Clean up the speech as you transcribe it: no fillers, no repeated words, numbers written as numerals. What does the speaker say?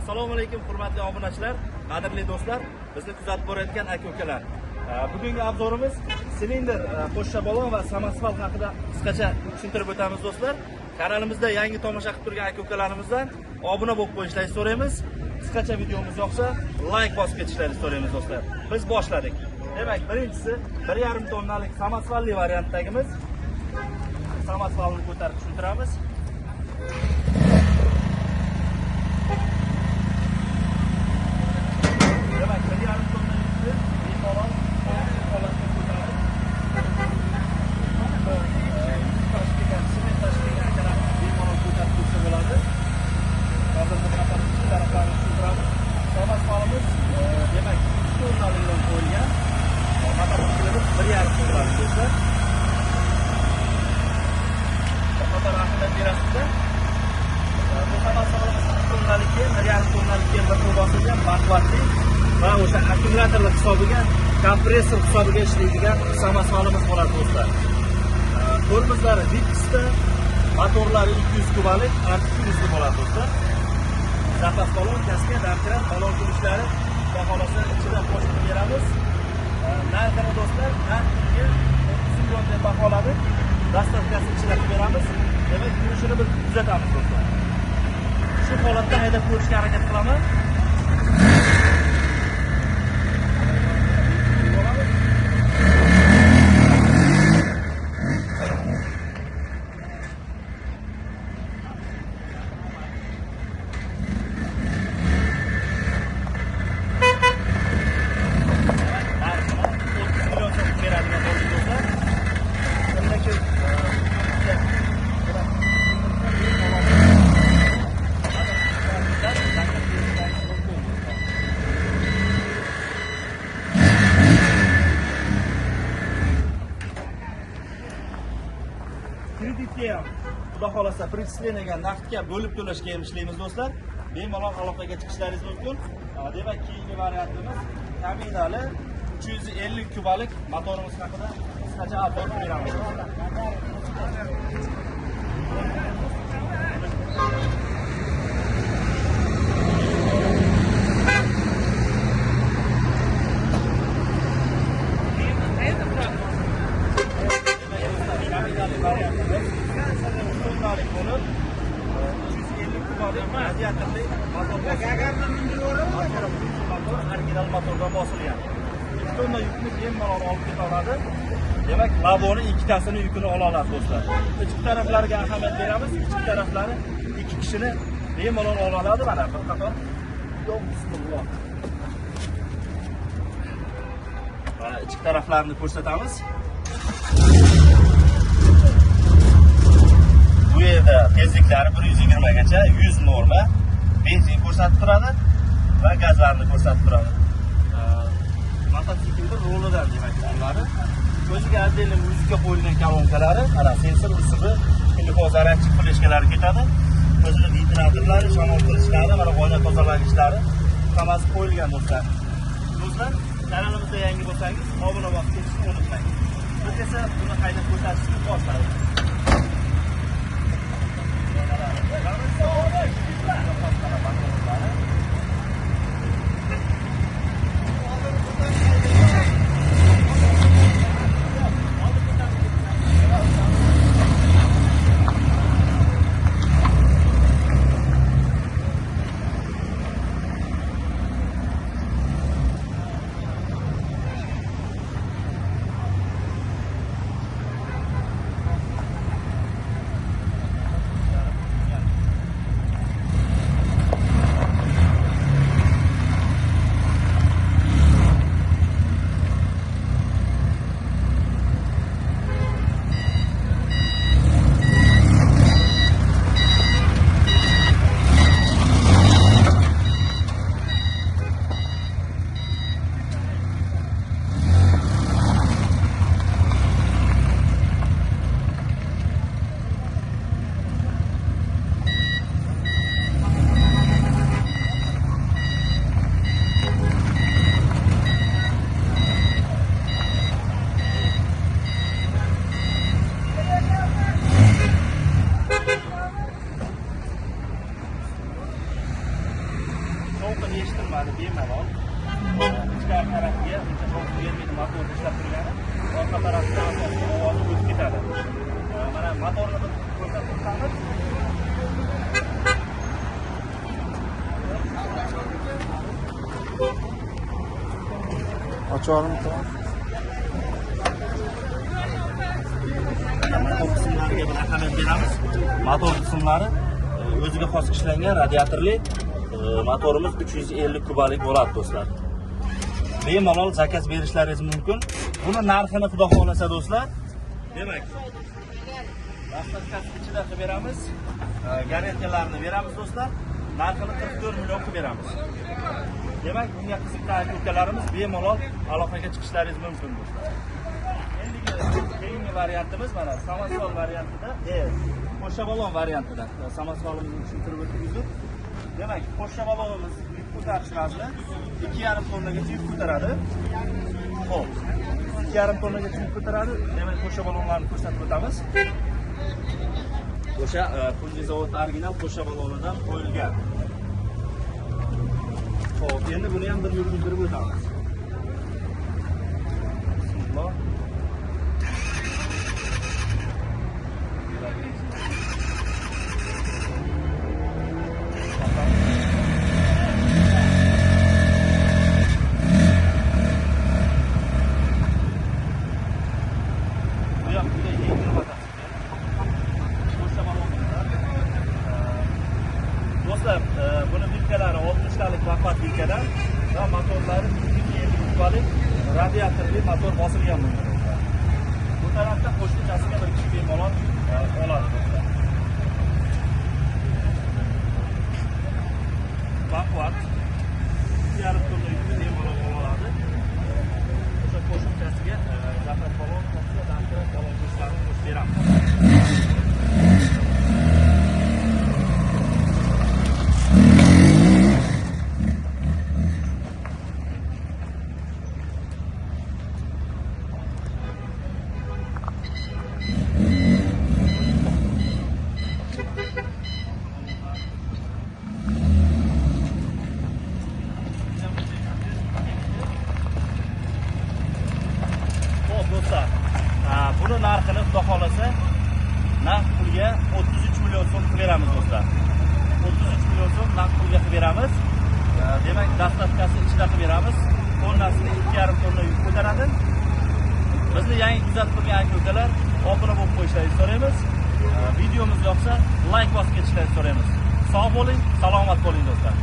Assalomu alaykum hurmatli obunachilar, qadrli do'stlar, bizni kuzatib borayotgan aka-ukalar. Bugungi obzorimiz silindr, qo'shcha balon va samosval haqida qisqacha tushuntirib o'tamiz do'stlar. Kanalimizda yangi tomosha qilib turgan aka-ukalarimizdan obuna bo'lib qo'yishlaringizni so'raymiz. Qisqacha videomiz yoqsa, like bosib ketishlaringizni so'raymiz do'stlar. Biz boshladik. Demak, birinchisi 1,5 tonnalik samosvalli variantdagimiz. Samosvalni ko'tarib tushuntiramiz. Demak, 1,5 tonna yukni bemalol holatda ko'tarib, sement tashib akalar bemalol ko'tarib ketsa bo'ladi. Hozir bir qator taraflarini tushuntiramiz. Samosvalimiz demak 3 tonnalikdan qo'yilgan. Mototsiklimiz 1,5 tonnalik do'stlar. Qator ahamiyat berasizda. Bu samosvalimiz 3 tonnalikka, 1,5 tonnalikka bir xil bosilgan, baquvvatli va o'sha akkumulyatorlar hisobiga, kompressor hisobiga ishlaydigan samosvalimiz bo'ladi do'stlar. Tormozlari Vitxda, motorlari 200 kubalik, 200 li bo'ladi do'stlar. Zapas balon, kaska, damkrat, balon kulishlari xudo xolasa ichida qo'shib beramiz. Narxini do'stlar, narxiga 30 million deb baholadik. Dastavkasi ichida qilib beramiz. Demak, yurishini biz kuzatamiz do'stlar. Shu holatda haydab ko'rishga harakat qilaman. Kreditga ham xudo xolasa pritslengan naqdga bo'lib to'lashga ham ishlaymiz do'stlar. Bemalol aloqaga chiqishlaringiz mumkin. Demak, keyingi variantimiz Kaminali 350 kubalik motorimiz haqida qisqacha obzor beramiz. Tonnalik bo'lib, 350 kubalik radiatorli motor motor original motordan bosilgan. 2 tonna yukni bemalol olib keta oladi. Demak, lavoni ikkitasini yukini ola oladi do'stlar. Ichki taraflariga ahamiyat beramiz. Ichki taraflari 2 kishini bemalol ola oladi. Mana bir qator. Bismillah. Mana ichki taraflarini ko'rsatamiz. Bu yerda tezliklari 120 gacha 100 norma benzin ko'rsatib turadi va gazlarni ko'rsatib turadi. Mototsiklning rolidan demak ularni o'ziga отдельно muzika qo'yilgan kolonkalari, mana sensor usubi, telefon zaryadchik fleshkalari ketadi. O'zini ventilatorlari, shamol qilishlari, mana oyna tozalagichlari hammasi qo'yilgan do'stlar. Do'stlar, kanalimizda yangi bo'lsangiz, obuna bosib ketishni unutmang. Biz esa buni haydab ko'rsatishni boshladik. Shovqin eshitilmadi bemalol. Ichkari tarafiga uncha shovqin bermaydi motor ishlab turgani. Orqa tarafdan asosiy ovozi o'tib ketadi. Mana motorni bir ko'rsatib o'tamiz. Açarım tamam. Motor qismlariga bir ahamiyat beramiz. Motor qismlari o'ziga xos ishlangan radiatorli motorimiz 350 kubalik bo'ladi do'stlar. Bemalol zakaz berishlaringiz mumkin. Buni narxini xudo xohlasa do'stlar. Demak, dastavkasi ichida qilib beramiz. Garantiyalarni beramiz do'stlar. Narxini 44 million qilib beramiz. Demak, bunga qiziqqan aka-ukalarimiz bemalol aloqaga chiqishlaringiz mumkin do'stlar. Endigi keyingi variantimiz mana samosval variantida, qo'sha balon variantida. Samosvalimizni tushuntirib o'tdik. Demak, qo'sha balonimiz yuk ko'tarish vazni 2,5 tonnagacha yuk ko'taradi. Xo'p, 2,5 tonnagacha yuk ko'taradi. Demak, qo'sha balonlarni ko'rsatib o'tamiz. O'sha Xunji zavod original qo'sha balonidan qo'yilgan. Xo'p, endi buni ham bir yurgizdirib o'tamiz. Bismillah. Bu ham juda yengil mototsikl. Qo'sha balonlar. Do'stlar, buni vilkalari 60 talik baquvvat vilkadan va motorlari 250 kubalik radiatorli motor bosilgan bunga. Bu tarafda qo'shimchasiga bir kishi bemalol oladi do'stlar. Baquvvat 2,5 tonna yukni bemalol oladi. O'sha qo'shimchasiga Zafar balon, domkrat balon go'shtlarini qo'shib beramiz. Do'stlar, buni narxini xudo xolasa naqd pulga 33 million so'm qilib beramiz do'stlar. 33 million so'm naqd pulga qilib beramiz. Demak, dastavkasi ichida qilib beramiz. Tonnasini 2,5 tonna yuk ko'taradi. Bizni yangi kuzatib turgan aka-ukalar obuna bo'lib qo'yishlaringizni so'raymiz. Videomiz yoqsa like bosib ketishlaringizni so'raymiz. Sog' bo'ling, salomat bo'ling do'stlar.